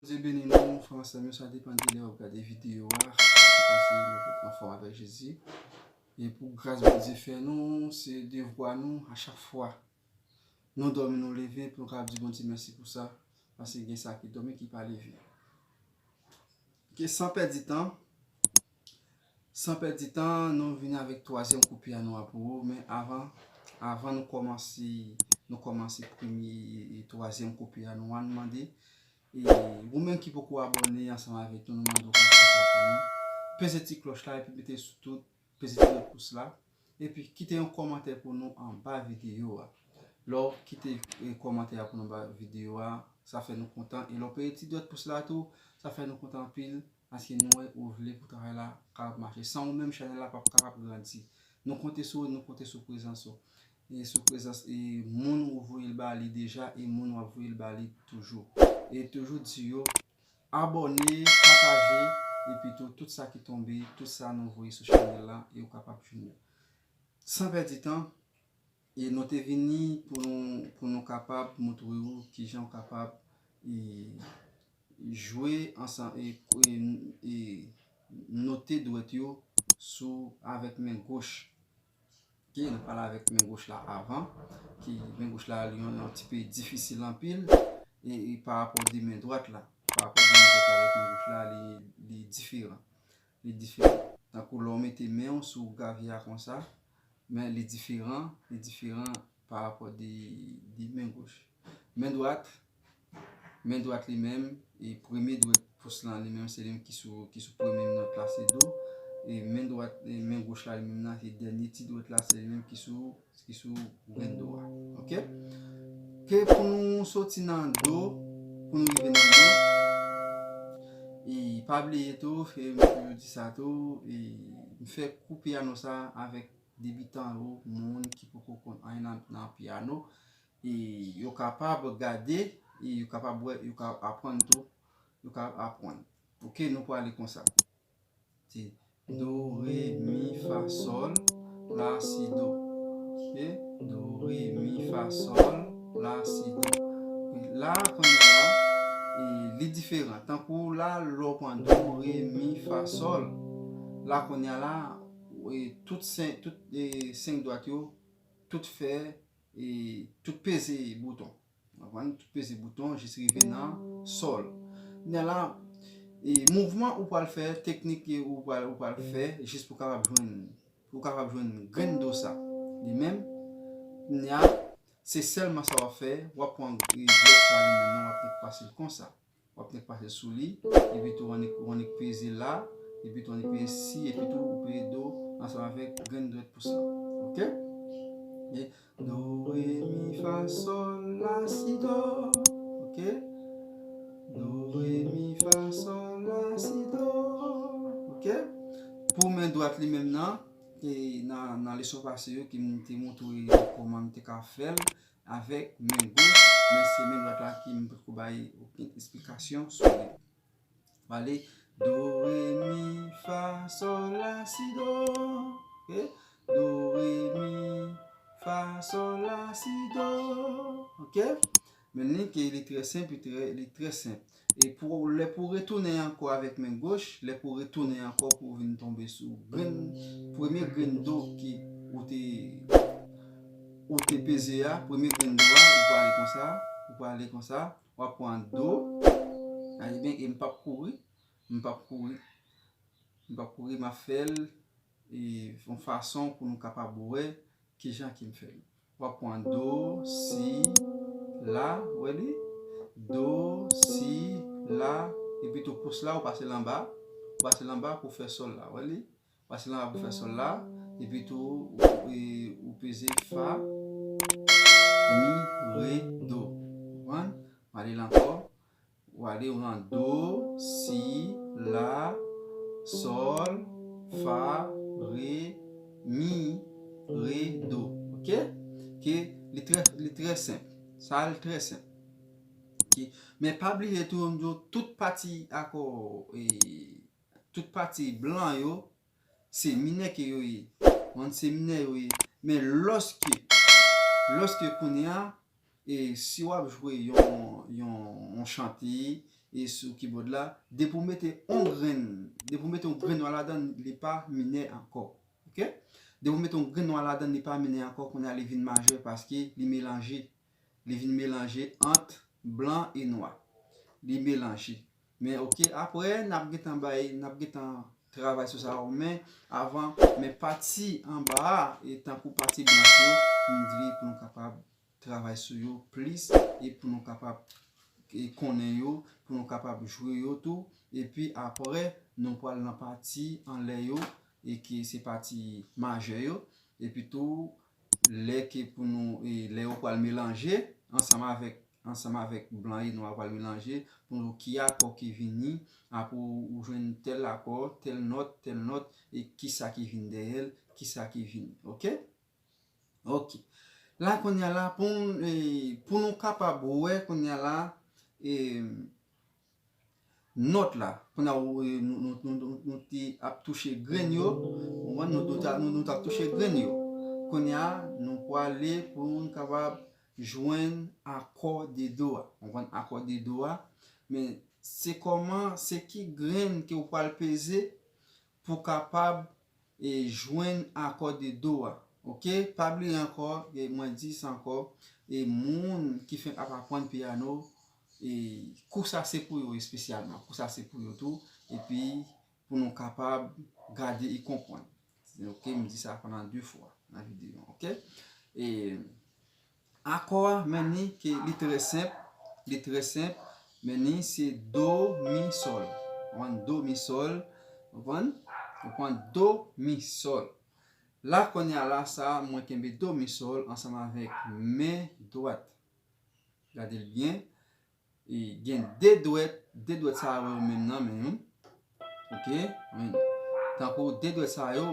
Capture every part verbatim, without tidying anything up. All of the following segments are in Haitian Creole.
Bondye beni nou, frè m, sè m yo, sa depann de lè w ap gade videyo a. Se pase nou tout anfòm avèk Jezi. E pou gras Bondye fè nou, se devwa nou a chak fwa. Nou dòmi, nou leve, pou nou kapab di Bondye mèsi pou sa. Paske gen sa ki dòmi, ki pa leve. Ke san pèdi tan, san pèdi tan, nou vini avèk twazyèm kou pyano a pou ou. Men avan, avan nou kòmanse, nou kòmanse premye e twazyèm kou pyano a, nou mande, e, ou menm ki poko abòne ansanm avèk nou, nou mande w ka fè sa pou nou. Peze ti klòch la epi mete sou tout, peze ti dwèt pous la. Epi kite yon kòmantè pou nou anba videyo a. Lè w kite, e, kòmantè a pou nou anba videyo a, sa fè nou kontan. E lè w peze ti dwèt pous la tou, sa fè nou kontan anpil. Paske nou wè ou vle pou travay la kapab mache. San ou menm, chanèl la p ap kapab grandi. Nou konte sou ou, nou konte sou prezans ou. E sou prezans e moun ou voye l ba li deja e moun w ap voye l ba li toujou. E toujou di yo abòne, pataje, epi tou, tout sa ki tonbe, tout sa nou voye sou chanèl la, e ou kapab jwenn yo. San pèdi tan, e nou te vini pou nou, pou nou kapab montre w kijan w kapab, e, jwe ansanm, e, e, e note dwèt yo sou, avèk men goch. Ok, nou pale avèk men goch la avan, ki men goch la li yon, yon ti pe difisil anpil, e, e pa rapò de men dwat la. Pa rapò de men dwat la avèk men goch la, li, li diferan. Li diferan. Tankou lè w mete men w sou gravye a konsa, men li diferan, li diferan pa rapò de, de men goch. Men dwat, men dwat li menm, e premye dwèt pous lan li menm, se li menm ki sou, ki sou premye nòt la, se do. E men dwat, e men goch la li menm nan, se dènye ti dwèt la, se li menm ki sou, ki sou grenn do a. Ok? Ke pou nou soti nan do, pou nou rive nan do, e pa bliye tou, e m toujou di sa tou, e m fè kou pyano sa avèk debitan yo, moun ki poko konn anyen nan, nan pyano, e yo kapab gade, e yo kapab wè, yo ka aprann tou, yo ka aprann. Ok, nou prale konsa. Se do, re, mi, fa, sòl, la, si, do. Ok? Do, re, mi, fa, sòl, la, si, do. La, kounye a la, e, li diferan. Tankou la, lè w pran do, re, mi, fa, sòl. La, kounye a la, e, tout senk, tout, e, senk dwat yo, tout fè, e, tout peze bouton. Ou konprann? Tout peze bouton jis rive nan sòl. Kounye a la, e, mouvman ou pral fè, teknik ke ou pral, ou pral fè, jis pou kapab jwenn, pou kapab jwenn grenn do sa. Li menm, kounye a, se sèlman sa w ap fè, w ap pran, e, dwèt sa li menm nan, w ap nèk pase l konsa. W ap nèk pase sou li, epi tou w annik, w annik peze la, epi tou w annik peze si, epi tou ou peze do ansanm avèk grenn dwèt pous la. Ok? E do, re, mi, fa, sòl, la, si, do. Ok? Do, re, mi, fa, sòl, la, si, do. Ok? Pou men dwat li menm nan, e nan, nan leson pase yo ke m te montre kòman m te ka fè l avèk men goch, men se men dwat la ke m poko bay okenn esplikasyon sou li. Pale do, re, mi, fa, sòl, la, si, do. Ok? Do, re, mi, fa, sòl, la, si, do. Ok? Men li ke li trè senp, li trè, li trè senp. E pou, lè pou retounen ankò avèk men goch, lè pou retounen ankò pou vin tonbe sou grenn, premye grenn do ki ou te, ou te peze a, premye grenn do a, ou prale konsa, ou prale konsa, w ap pran do. Gade byen, e m p ap kouri, m p ap kouri, m p ap kouri, m ap fè l, e, yon fason pou nou kapab wè kijan ke m fè l. W ap pran do, si, la, wè li? Do, si, la, epi tou pous la, ou pase l anba, ou pase l anba pou fè sòl la, wè li? Pase l anba pou fè sòl la, epi tou ou, e, ou peze fa, mi, re, do. Konprann? M ale l ankò. Ou ale, ou nan do, si, la, sòl, fa, re, mi, re, do. Ok? Ke li trè, li trè senp. Sa a, li trè senp. Ok? Men pa bliye tou, m di w, tout pati akò, e, tout pati blan yo, se minè ke yo ye. Konprann? Se minè yo ye. Men lòske, lòske kounye a, e si w ap jwe yon, yon, yon chante, e sou kibòd la, depi w mete yon grenn, depi w mete yon grenn nwa ladan, li pa minè ankò. Oke? Depi w mete yon grenn nwa ladan, li pa minè ankò, kounye a li vin majè paske li melanje. Li vin melanje ant blan e nwa. Li melanje. Men oke, apre, n ap gentan bay, n ap gentan travay sou sa yo, men avan, men pati anba a, e tankou pati blanch yo, m di pou nou kapab travay sou yo plis, e pou nou kapab, e konnen yo, pou nou kapab jwe yo tou, epi apre, nou pral nan pati anlè yo, e ki se pati majè yo, epi tou, lè ke pou nou, e lè yo pral melanje ansanm avèk, ansanm avèk blan e nwa pral melanje, pou nou ki akò ki vini, apre ou jwenn tèl akò, tèl nòt, tèl nòt, e kisa ki vin dèyè l, kisa ki vini. Oke? Oke. La, kounye a la, pou, n- e, pou nou kapab wè, kounye a la, e, nòt la, kounye a, ou, e, nou, nou, nou, nou, nou te ap touche grenn yo, ou konprann? Nou, nou, ta- nou, nou t ap touche grenn yo. Kounye a, nou prale pou nou kapab jwenn akò de do a. Ou konprann akò de do a? Men se kòman, se ki grenn ke ou pral peze pou kapab, e, jwenn akò de do a. Oke? Pa bliye ankò, e, mwen di sa ankò, e, moun ki fenk ap aprann piyano, e, kou sa se pou yo espesyalman. Kou sa se pou yo tou. Epi, pou nou kapab gade e konprann. Oke? M di sa pandan de fwa nan videyo. Oke? E, akò a, men ni ke li trè senp, li trè senp, men ni se do, mi, sòl. Ou konprann? Do, mi, sòl. Ou konprann? Ou konprann? Do, mi, sòl. La, kounye a la, sa, mwen kenbe do, mi, sòl ansanm avèk men dwat. Gade l byen. E gen de dwèt, de dwèt sa yo menm nan men nou. Oke? Men. Tankou de dwèt sa yo,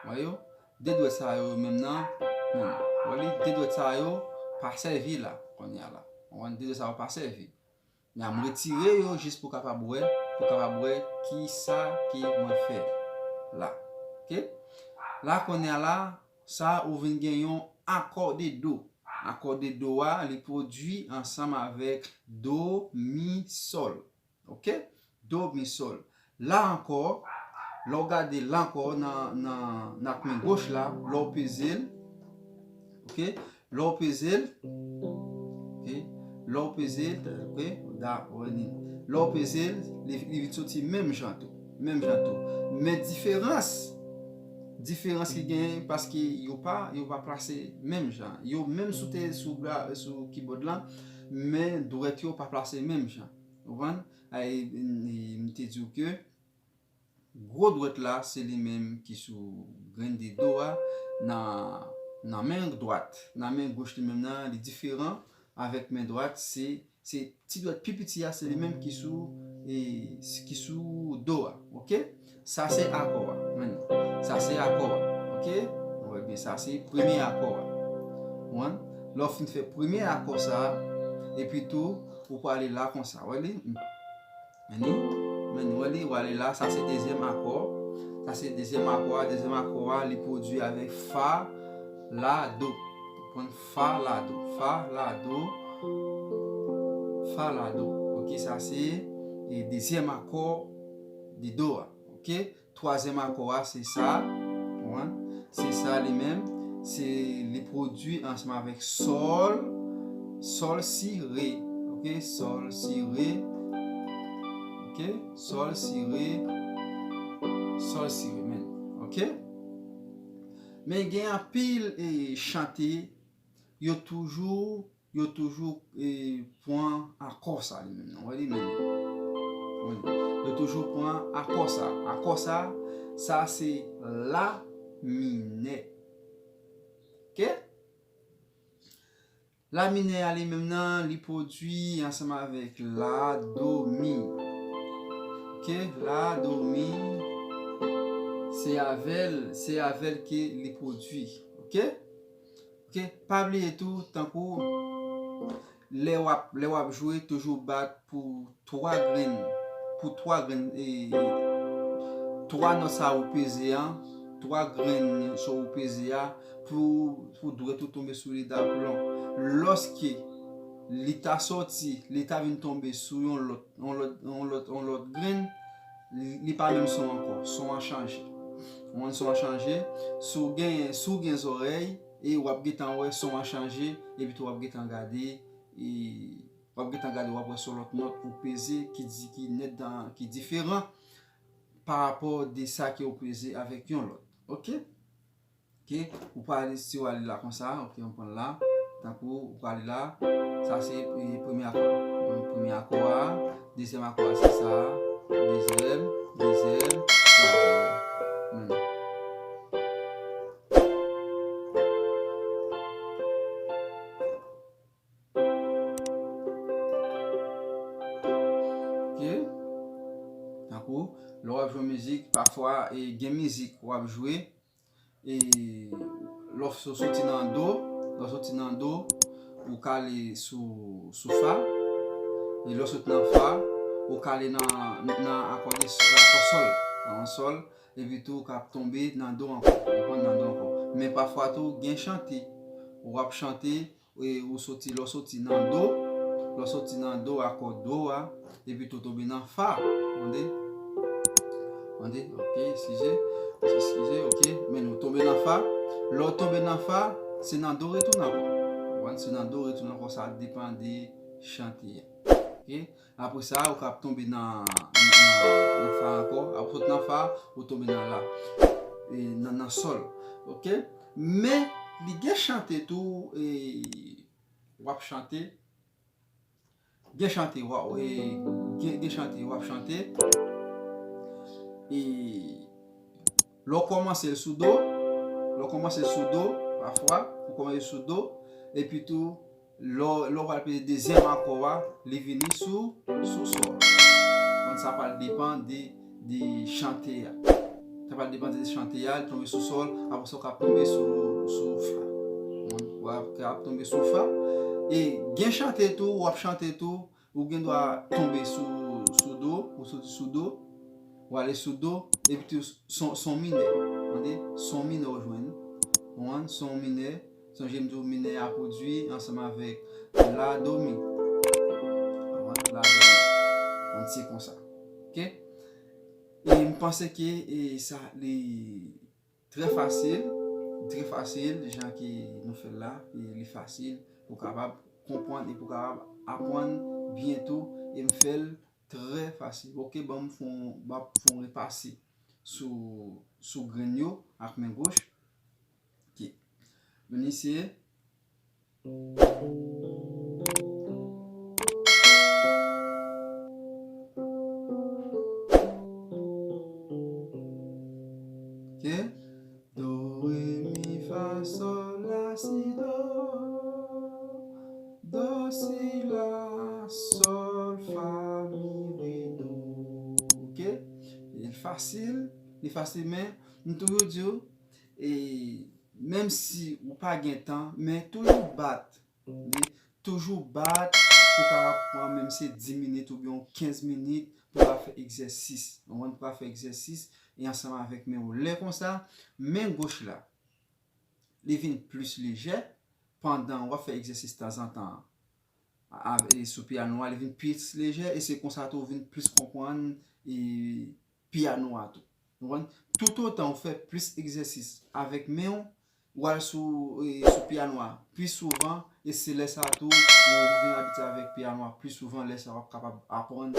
wè yo? De dwèt sa yo menm nan men nou. Wè li, de dwèt sa yo pa sèvi la, kounye a la. Ou konprann? De dwèt sa yo pa sèvi. Men m retire yo jis pou kapab wè, pou kapab wè ki sa ke mwen fè la. Oke? La, kounye a la, sa ou vin gen yon akò de do. Akò de do a, li pwodui ansanm avèk do, mi, sòl. Oke? Do, mi, sòl. La ankò, lè w gade la ankò nan, nan, nan men goch la, lè w peze l, oke? Lè w peze l, oke? Lè w peze l, oke? Da, wè ni. Lè w peze l, li, li vin soti menm jan tou. Menm jan tou. Men diferans, diferans ki genyen, paske yo pa, yo pa plase menm jan. Yo menm sou te, sou, gra- sou kibòd la, men dwèt yo pa plase menm jan. Ou konprann? Ay, m te di w ke gwo dwèt la, se li menm ki sou grenn de do a, nan, nan men dwat. Nan men goch li menm nan, li diferan avèk men dwat, se, se ti dwèt pi piti a, se li menm ki sou, e, ki sou do a. Oke? Sa se akò a. Men, sa se akò a. Oke? Ou wè byen, sa se premye akò a. Ou konprann? Lè w fin fè premye akò sa, epi tou, ou prale la konsa. Wè li? Men ni, men ni, wè li, w ale la, sa se dezyèm akò. Sa se dezyèm akò a, dezyèm akò a, li pwodui avèk fa, la, do. Ou konprann? Fa, la, do, fa, la, do, fa, la, do. Oke, sa se, e, dezyèm akò de do a. Oke? Twazyèm akò a, se sa. Ou konprann? Se sa li menm. Se li pwodui ansanm avèk sòl, sòl, si, re. Oke? Sòl, si, re. Oke? Sòl, si, re. Sòl, si, re. Men. Oke? Men gen anpil, e, chante, yo toujou, yo toujou, e, pran akò sa li menm nan. Wè li menm. Wè. Yo toujou pran akò sa. Akò sa, sa se la minè. Oke? La minè a li menm nan, li pwodui ansanm avèk la, do, mi. Oke? La, do, mi. Se avè l, se avè l ke li pwodui. Oke? Oke? Pa bliye tou, tankou lè w ap, lè w ap jwe, toujou bat pou twa grenn, pou twa grenn, e, twa nòt sa ou peze a, twa grenn sa ou peze a, pou, pou dwèt ou tonbe sou li daplon. Lòske, li ta sòti, li ta vin tonbe sou yon lòt, yon lòt, yon lòt, yon lòt grenn, li, li pa menm son ankò. Son an chanje. Ou konprann, son an chanje. Si w gen, si w gen zòrèy, e w ap gentan wè son an chanje, epi tou w ap gentan gade, e w ap gentan gade, w ap wè son lòt nòt ou peze ki di, ki nèt dan, ki diferan pa rapò de sa ke w peze avèk yon lòt. Oke? Oke? Ou prale, si w ale la konsa, oke, ann pran la. Tankou ou prale la, sa se, e, premye akò. Donk, premye akò a, dezyèm akò a se sa, dezyèm, dezyèm, twazyèm. Menm. Oke? Tankou, lè w ap jwe mizik, pafwa, e, gen mizik w ap jwe, e, lè w soti nan do, lè w soti nan do, ou ka ale sou, sou fa, e lè w soti nan fa, ou ka ale nan, nan akò de, akò sòl, nan sòl, epi tou ou ka ap tonbe nan do ankò, ou konprann, nan do ankò. Men pafwa tou, gen chante, w ap chante, e ou soti, lè w soti nan do, lè w soti nan do, akò do a, epi tou tonbe nan fa. Tande? Tande? Oke, eskize. Eskize, oke. Men nou tonbe nan fa. Lè w tonbe nan fa, se nan do retounen ankò. Ou konprann? Se nan do retounen ankò, sa depann de chante a. Oke? Apre sa, ou ka ap tonbe nan, nan, nan fa ankò. Apre w sot nan fa, ou tonbe nan la. E nan, nan sòl. Oke? Men, li gen chante tou, e, w ap chante. Gen chante, w a, e, gen, gen chante, w ap chante. E, lè w kòmanse l sou do, lè w kòmanse l sou do, pafwa, ou kòmanse l sou do, epi tou, lè w, lè w pral peze dezyèm akò a, li vini sou, sou sòl. Donk, sa pral depann de, de chante a. Sa pral depann de chante a, li tonbe sou sòl, apre sa w ka ap tonbe sou, sou fa. Ou ap, ka ap tonbe sou fa. E gen chante tou, w ap chante tou, ou gen dwa tonbe sou, sou do, ou soti sou do, ou ale sou do, epi tou son, son minè. Tande? Son minè w jwenn. Ou konprann? Son minè. Sonje m di w minè a pwodui ansanm avèk la, do, mi. Ou konprann? La, do, mi. Donk, se konsa. Oke? E m panse ke, e, sa, li trè fasil, trè fasil, jan ke nou fè l la, e li fasil pou w kapab konprann e pou w kapab aprann byen tou, e m fè l trè fasil. Oke, ban m fè yon, m ap fè yon repase sou, sou grenn yo ak men goch. Oke. Vin isi. Oke. Do, re, mi, fa, sòl, la, si, do. Do, si, la, sòl, fa, mi, re, do. Oke? Li fasil, li fasil, men m toujou di w, e, menm si ou pa gen tan, men toujou bat. Li toujou bat pou w kapab pran menm se dis minit oubyen yon kenz minit pou w ka fè egzèsis. Ou konprann? Pou w ka fè egzèsis e ansanm avèk men w. Lè konsa, men goch la, li vin plis lejè pandan w ap fè egzèsis tanzantan an. A, e sou pyano a, li vin plis lejè e se konsa tou w vin plis konprann e pyano a tou. Ou konprann? Toutotan ou fè plis egzèsis avèk men w, ou al sou, e, sou pyano a plis souvan, e se lè sa a tou ou vin abitye avèk pyano a plis souvan, lè sa a w ap kapab aprann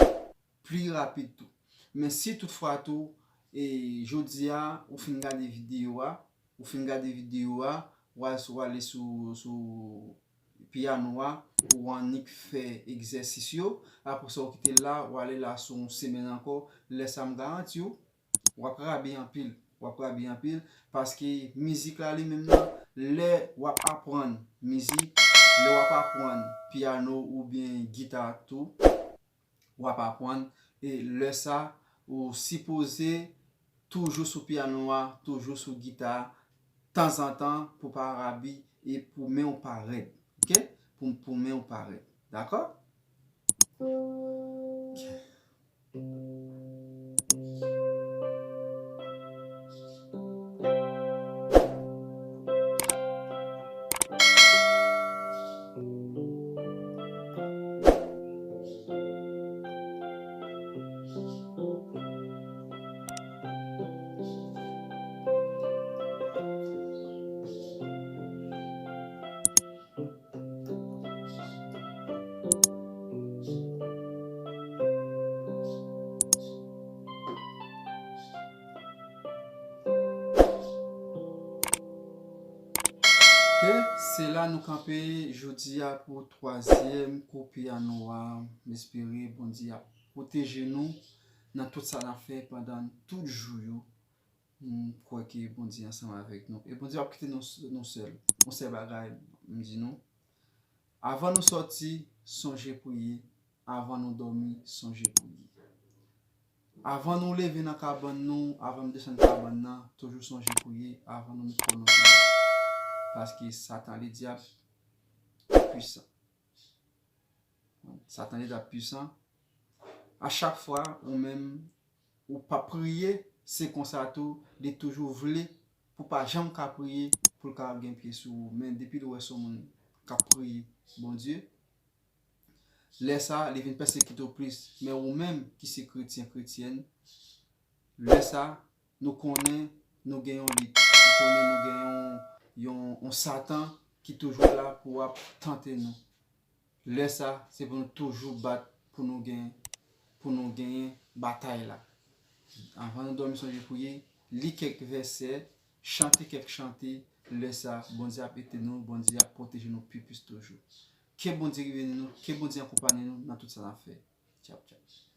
pli rapid tou. Men si toutfwa tou, e, jodi a, ou fin gade videyo a, ou fin gade videyo a, ou al sou, ale sou, sou pyano a, ou annik fè egzèsis yo, apre sa ou kite l la, ou ale la sou yon semèn ankò, lè sa m garanti w, w ap rabi anpil, w ap rabi anpil, paske mizik la li menm nan, lè w ap aprann mizik, lè w ap aprann pyano oubyen gita tou, w ap aprann, e lè sa, ou sipoze toujou sou pyano a, toujou sou gita a, tanzantan pou pa rabi e pou men w pa rèd. Oke? Pou, pou men w pa rèd. Dakò? Se la nou kanpe jodi a pou twazyèm koupi a nou a. M espere Bondye ap pwoteje nou nan tout sa n ap fè pandan tout jou yo. M kwè ke Bondye ansanm avèk nou. E Bondye p ap kite nou, nou sèl. Yon sèl bagay, m di nou, avan nou sòti, sonje priye. Avan nou dòmi, sonje priye. Avan nou leve nan kabann nou, avan nou desann kabann nan, toujou sonje priye avan nou met kò nou sou li. Paske Satan Ledyab pwisan. Satan Ledyab pwisan. A chak fwa ou menm ou pa priye, se konsa tou, li toujou vle pou pa janm ka priye, pou l ka gen pye sou ou. Men depi l wè se yon moun k ap priye Bondye, lè sa, li vin pèsekite w plis. Men ou menm ki se kretyen, kretyèn, lè sa, nou konnen nou gen yon lit. Nou konnen nou gen yon, yon, yon Satan ki toujou la pou ap tante nou. Lè sa, se pou nou toujou bat pou nou gen, pou nou genyen batay la. Avan nou dòmi, sonje priye, li kèk vèsè, chante kèk chante. Lè sa, Bondye ap ede nou, Bondye ap pwoteje nou pi plis toujou. Ke Bondye beni nou, ke Bondye akonpanye nou nan tout sa n ap fè. Tchap, tchap.